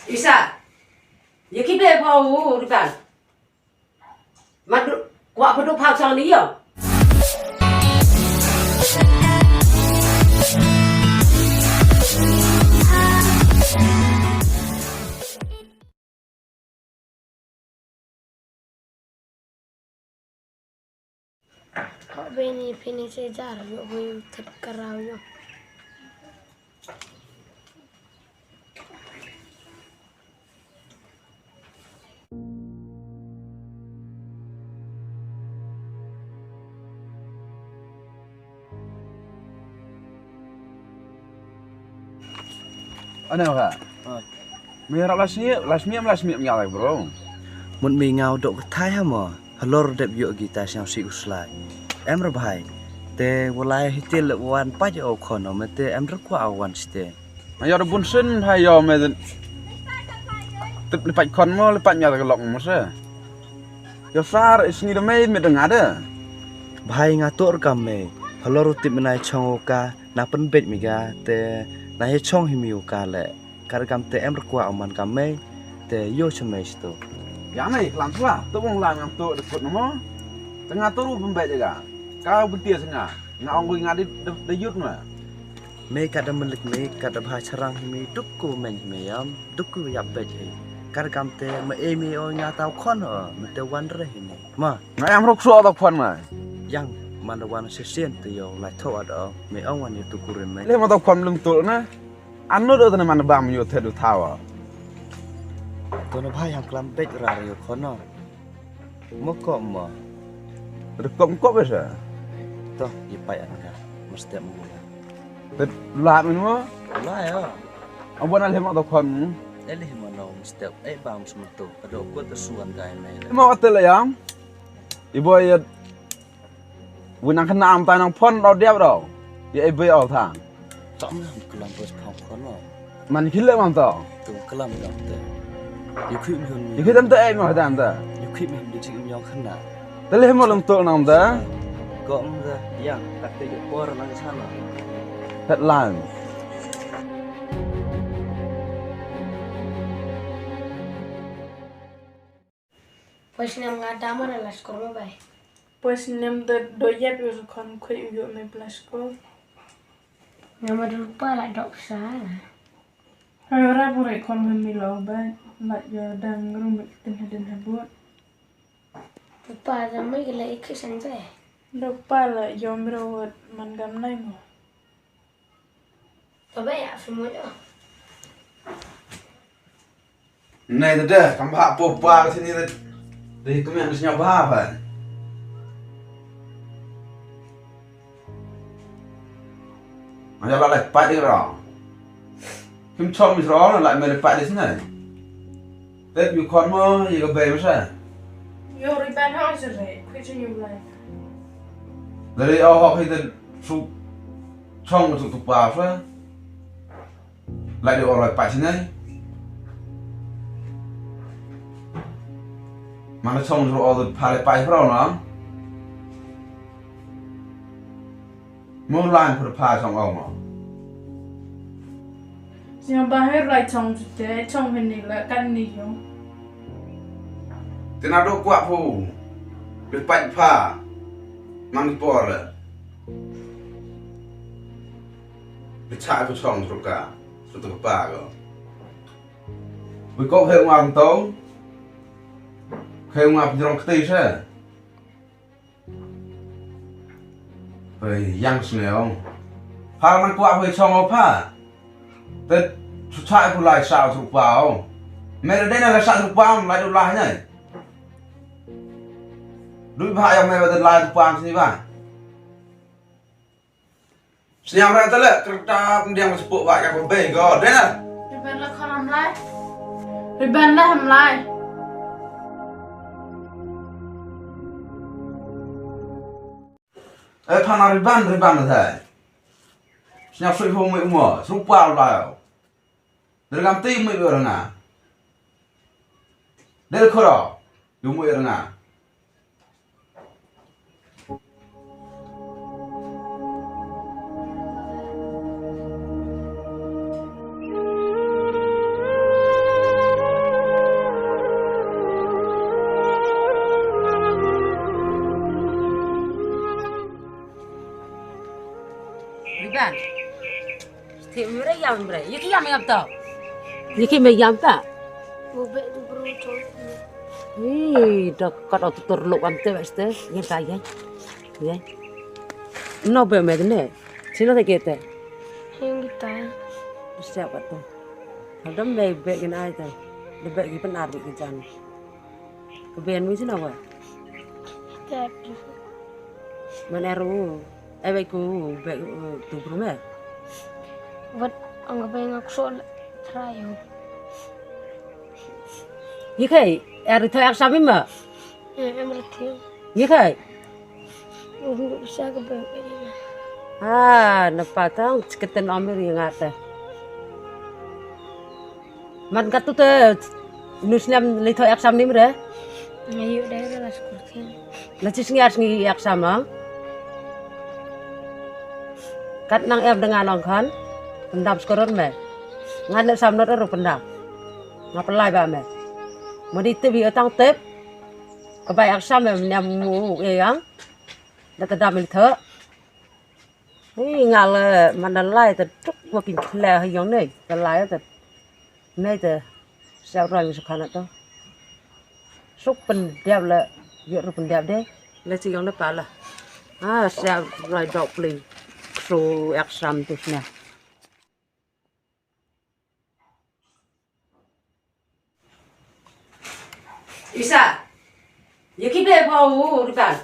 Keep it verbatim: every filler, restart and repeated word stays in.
Isa, ïa ki blei ba u riban. Madu, kwah padu phang sang ni yo. Hok bini pini se jar yo bui thep karau yo. Ane ka. Oi. Me rap la smiap, la smiap, la smiap ngal bro. Mut me ngau dok kethai ha mo. Halor dep yo gi ta siang si uslai. Em re bhai. Te walai hitil wan paj o khono me te em re kwa wan ste. Ayo re bun sin bhai yo me. Tip le paj khon mo le paj ngal ke lok mo se. Yo sar isni de me me denga de. Bhai nga tor kam me. Halor tip me nai chong o ka. Na pen bej miga te na ye chong hi mi u ka le. Kar kam te em re kwa o man kam me te yo chong me sto. Ya me klam swa to bong la ngam to de kut no mo. Te nga to ru pen bej ga. Ka betia se nga. Nga ong nga de de yut ma. Me ka da melik me ka da bha charang hi me duk ku men hi me yam duk ku yap bej hi. Kar kam te me e me o nga tau khon o me te wan re hi me. Ma. Nga yam ruk so to khon ma. Yang man da wan se sien te yo lai tho at o me ong wan yo tu kurin me. Le ma to khon lum tu na. Anu do tane man bam yo the du thawa. To na bhai hang klam bek rar yo khono. Mo ko mo. Re kom ko besa. To ye pai an ka. Mesti mo la. Te la min mo. La ya. Abon al hema to khon. Ele hema no mesti. Eh bam semetu. Ado ko te suan kai mai. Mo te la yam. Ibo ya. Wi nang kena am tai nang phon dau diap dau. Ye ai bei au tha. Tam lam kelam bos phang kono. Man khile man to. Tu kelam dam te. Yu khim hun. Yu khim te ai ma dam te. Yu khim hun di jing yong khana. Te le mo lem to nang te. Ko am te yang tak te yu por nang sana. Headline. Pues nem nga dama na las korma bai. Pues nem da do yep yu khon khoi yu me plas ko. Nga ma rupa la dok sa. Hai ora pure khon me mi lo bai la yo dang rum me tin haden habut. Rupa da mai la ikhi san bai. Rupa la yo mi ro man gam nai mo. Ba ba ya fi mo yo. Nei da da kam ba po pa ka sini da. Da hi kumi an snya ba ba. Ma ya la lai pa di ro. Kim chom mi ro la me pa di sini. Tep yu khon mo yi ka bei mo sa. Yo ri ban ha sa re. Kwi chin yu lai. Da ri o ho hi da su. Chong mo tu tu pa sa. Lai di o lai pa sini. Mana chong ro o pa le pa pro na. Mo lai pro pa chong o mo. Sing ba hai lai chong te chong hin ni la kan ni yo. Te na do kwa phu. Le pa pa. Mang por le. Le cha ko chong ro ka. Ro to pa ko. Wi ko he ngam tong. He ngam jrong kti se. Hei yang sngew. Har man kwah hei chong o pha. Te su cha ku lai sa su pa o. Me de na la sa su pa o lai du lah nai. Lui ba yang me ba de lai su pa sini ba. Sniam ra tale kerta pendiang sepuk ba ka ko bei ko dena. Riban la kharam lai. Riban la ham lai. Eh, phana riban, riban la thai. Sniam sui hu mui mo, su pa la yo. Dergam ti mui ber nga. Del khoro, yu mui ber nga. Ti mre yam mre. Ye ki yam yam to. Ye ki me yam ta. Wo be tu bro to. Ni da kat o tur lo am te weste. Ye ta ye. Ye. No be me ne. Sino te ke te. Hing ta. Siap kat tu. Adam be be kin ai ta. De be ki pen ar be ki jan. Ka ben mi sino wa. Tep. Man er u. Ai bai ku be tu bru me. Wat ang ka bai ngak sol try yo. Ye kai er to yak sami ma. Em rati. Ye kai. Um sa ka bai. Ah, na patang chiketen amir ye ngata. Man katu te nus nyam lei tho exam nim re. Ayu dai re la skul kin. La chi sngi ar sngi exam ha. Kat nang em dengan ong khan. Pendam skorot me. Ngan le sam not ro pendam. Nga pelai ba me. Modi te bi otang tep. Ka bai exam me nyam mu e yang. Da te dam lei tho. Ni nga le man da lai te truk wa kin khle ha yong nei te lai te nei te siap roi mi sukhan to. Suk pendep le yot ru pendep de le chi yong ne pala. Ah siap roi dok pli kru exam tu sne. Isa. Ye ki ble ba u riban.